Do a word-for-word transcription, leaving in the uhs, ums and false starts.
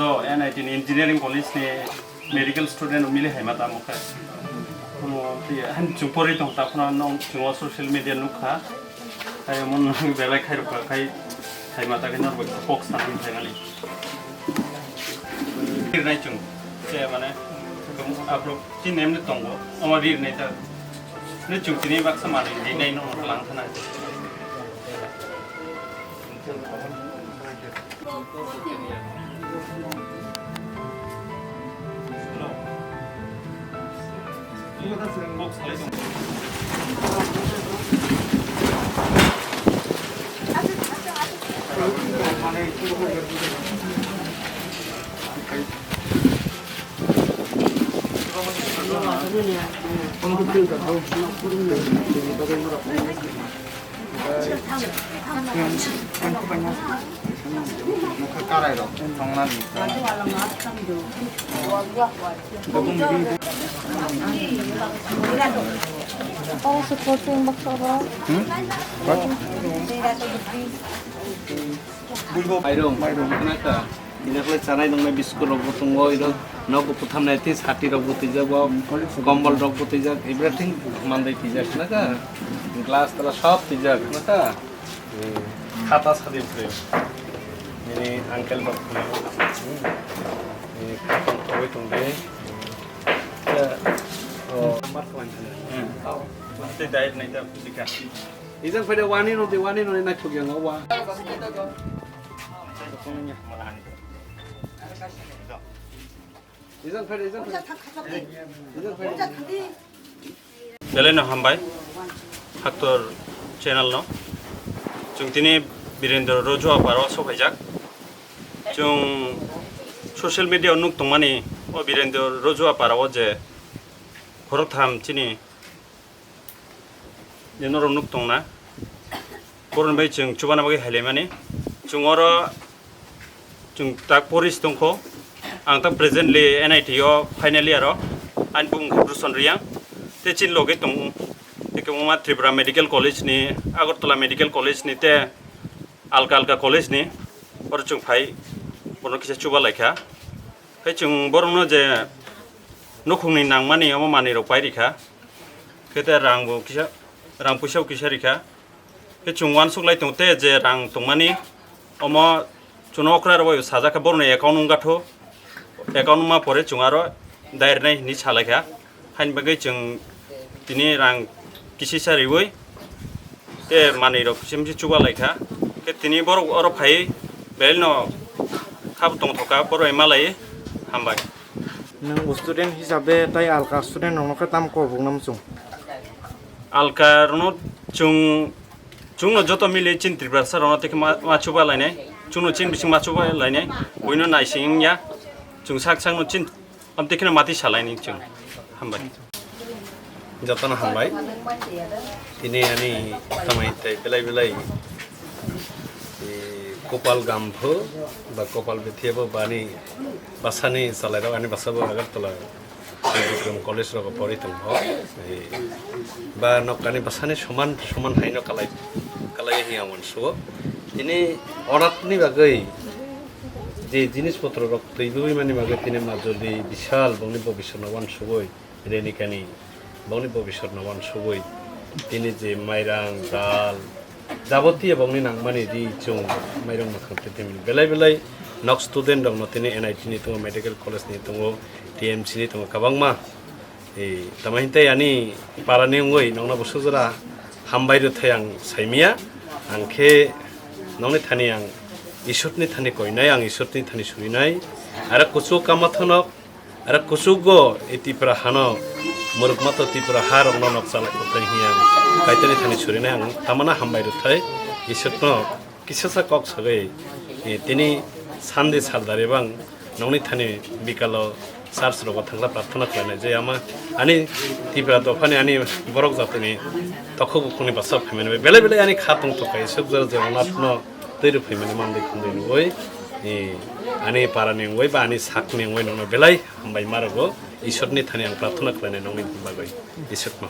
O N I T ni engineering college ni medical student mili hai ma tamo khe. Kuno tiya han chupori tong ta khuna nong chungo social media nukha. Hai mon belai khai rukha khai hai ma ta khe nor kok san khai mani. Rirnai chung che mane abrok tin emni tongo. Ama rirnai ta. Ne chung tini baksa mani rirnai no lang thana. Oh, supporting baksa ba. Hmm? What? Mairum, mairum, naka. Ini khlai chanai nongnai biscuit rok bo tongo, iro nok bo kuthamnai tei sati rok bo twijak bo, kombol rok bo twijak, everything mandai twijak naka. Glass tala sob twijak naka. Khata sadi phure. Ini uncle rok phure. Ini khata khoi tongde. Ya, oh, number one. Hmm. Tei diet nai ta dikha. Ijang phaida wani no de, wani no nai thok yang wa. Ijang phaida, ijang phaida. Ijang phaida. Belai no hambai. Haktor channel no. Chung tini Birendra Rojua paro sopaijak. Chung social media o nuk tongmani o Birendra Rojua paro o je khoroktham chini je norok nuk tongna, boroni bai chwng chubana bagwi hailaimani. Chwng oro chwng tak pori si tongkho. Ang tak presently N I T o final year o. Ani bumung khe Bruson Riyang. Tei chini loge tongo. Tei kwbangma Tripura Medical College ni, Agartala Medical College ni tei alka alka college ni. Oro chwng phai bono kisa chuba laikha. Tei chwng borokno je nukhungni nangmani omo manwi rok pai rikha. Khe tei rang bo kisa, rang puisa bo kisa rikha. Khe chwng uansuk lai tongo tei je rang tongmani omo chwngno okra rw sajak khe borokni account wngkha tho, account wngma pore chwng aro direct nai hinwi salaikha. Haini bagwi chwng tini rang kisisa riwi tei manwi rok kisa misa chuba laikha. Khe tini borok oro phai belai no khabo tongthoka, borok bai malai hambai. Nwng student hisabe tai alka student rokno khe tamo kok bukna muchung? Alka rokno chwng, chwngno joto mili chini Tiprasa rokno tei khe ma, ma chuba lainai, chwngno chini bising ma chuba lainai, buino naising wngya, chwng sak sakno chini, am tei kheno mati salaini chwng. Hambai. Jotono hambai. Tini ani tamai tai belai belai, e, kopal gampho ba kopal bethiabo bani basani chalairok ani basabo Agartala Bikram College rogo pori tongkho. E, ba nokkani basani soman soman haino kalai, kalai hiya wansugo. Tini onatni bagwi je jinis potro rok twi bwbwi mani bagwi tini majoli bisal bongni bobiswrno wansugwi. Renikani, bongni bobiswrno wansugwi, tini je mairang, dal, jabotiya bongni nangmani ri, chwng, mairang mwkhang tei tei belai belai nok student rokno tini N I T ni tongo, medical college ni tongo, T M C ni tongo, kwbangma. E, tamo hintei ani parani wngwi nokno bwswk jora hambai rwthai ang saimia, ang khe nokni thani ang Isorni thani koinai, ang Isorni thani surinai, aro kuchuk kama thonok. Aro kuchugo e Tipra hano mwrwkma to Tipra ha rokno nok chalai kwthai hiya. Kaitorni thani surinai ang tamana hambai rwthai Isorno kisasa kok sagwi, e, tini Sunday sal dari bang nokni thani bikalo church rogo thangla prarthana khlainai je ama ani Tipra dophani ani borok jatini tokhok bukhukni bwsa phaimani bai belai belai ani kha tong tokai Isuk jora je onatno twi rw phaimani mandai khumbai nugwi, e, ani parani wngwi ba ani sakni wngwi nokno belai hambai ma rwgo. Isorni thani ang prarthana khlainai nokni bagwi. Isorno.